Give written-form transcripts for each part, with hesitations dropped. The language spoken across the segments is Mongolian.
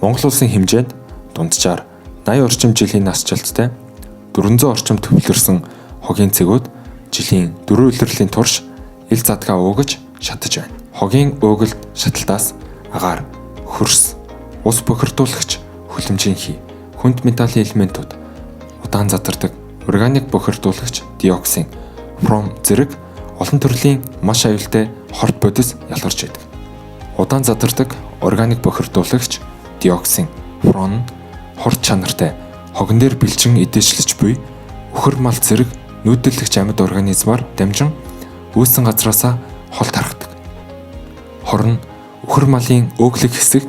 Монгол улсын хэмжээнд дунджаар 80 орчим жилийн насжилттай 400 орчим төвлөрсөн хогийн цэгүүд жилийн 4 улирлын турш ил задгаа уугаж шатаж байна. Хогийн уугалт шаталтаас агаар, хөрс, ус бохирдуулагч, хөлөмжийн хий, хүнд металлын элементүүд, удаан задардаг, органик бохирдуулагч, диоксин, хром зэрэг олон төрлийн маш аюултай хорт бодис ялгарч байдаг. Удаан задардаг органик бохирдуулагч, диоксин, хром хорт чанартай хогон дээр бэлчин эдээчлэж буй үхэр мал зэрэг нүүдэллэгч амьд организмаар дамжин үүссэн газраасаа хол тархдаг. Хор нь үхэр малын өөглөг хэсэг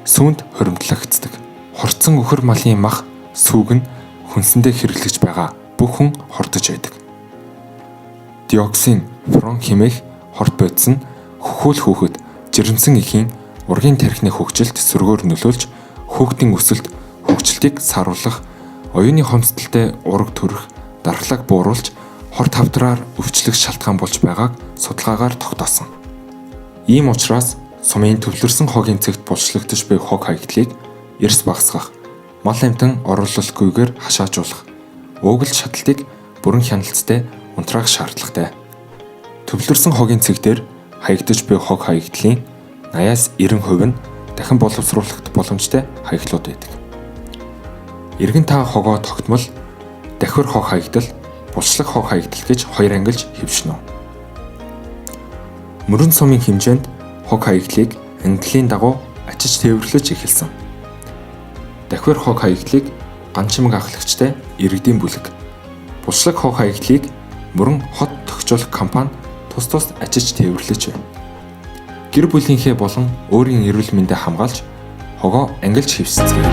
сүүнд хуримтлагддаг. Хорцсон үхэр малын мах сүүг нь хүнсэндээ хэрэглэж байгаа бүх хүн хордож байдаг. Диоксин, фуран хэмээх хорт бодис нь хөхүүл хүүхэд жирэмсэн эхийн ургийн тархины хөгжилд сөргөөр нөлөөлж хүүхдийн өсөлт хөгжилтийг сааруулах, оюуны хомсдолтой ураг төрөх, дархлааг бууруулж хорт хавдраар өвчлөх шалтгаан болж байгааг судалгаагаар тогтоосон. Ийм учраас сумын төвлөрсөн хогийн цэгт булшлагдаж буй хог хаягдлыг эрс багасгах, мал амьтан оруулалтгүйгээр хашаажуулах, уугалт шаталтыг бүрэн хяналттай унтраах шаардлагатай. Төвлөрсөн хогийн цэг дээр хаягдаж буй хог хаягдлын 80-аас 90% нь дахин боловсруулах боломжтой хаягдлууд байдаг. Эргэн та хогоо тогтмол, давхир хог хаягдал, булшлаг хог хаягдал гэж хоёр ангилж хэвшнэ. Мөрөн сумын хэмжээнд хог хаягдлыг ангиллын дагуу ачиж тээвэрлэж эхэлсэн. Давхир хог хаягдлыг Ганчимаг ахлагчтай иргэдийн бүлэг, булшлаг хог хаягдлыг Мөрөн хот тохижуулах компани тус тус ачиж тээвэрлэж байна. Гэр бүлийнхээ болон өөрийн эрүүл мэндээ хамгаалж хогоо ангилж хэвсэцгээе.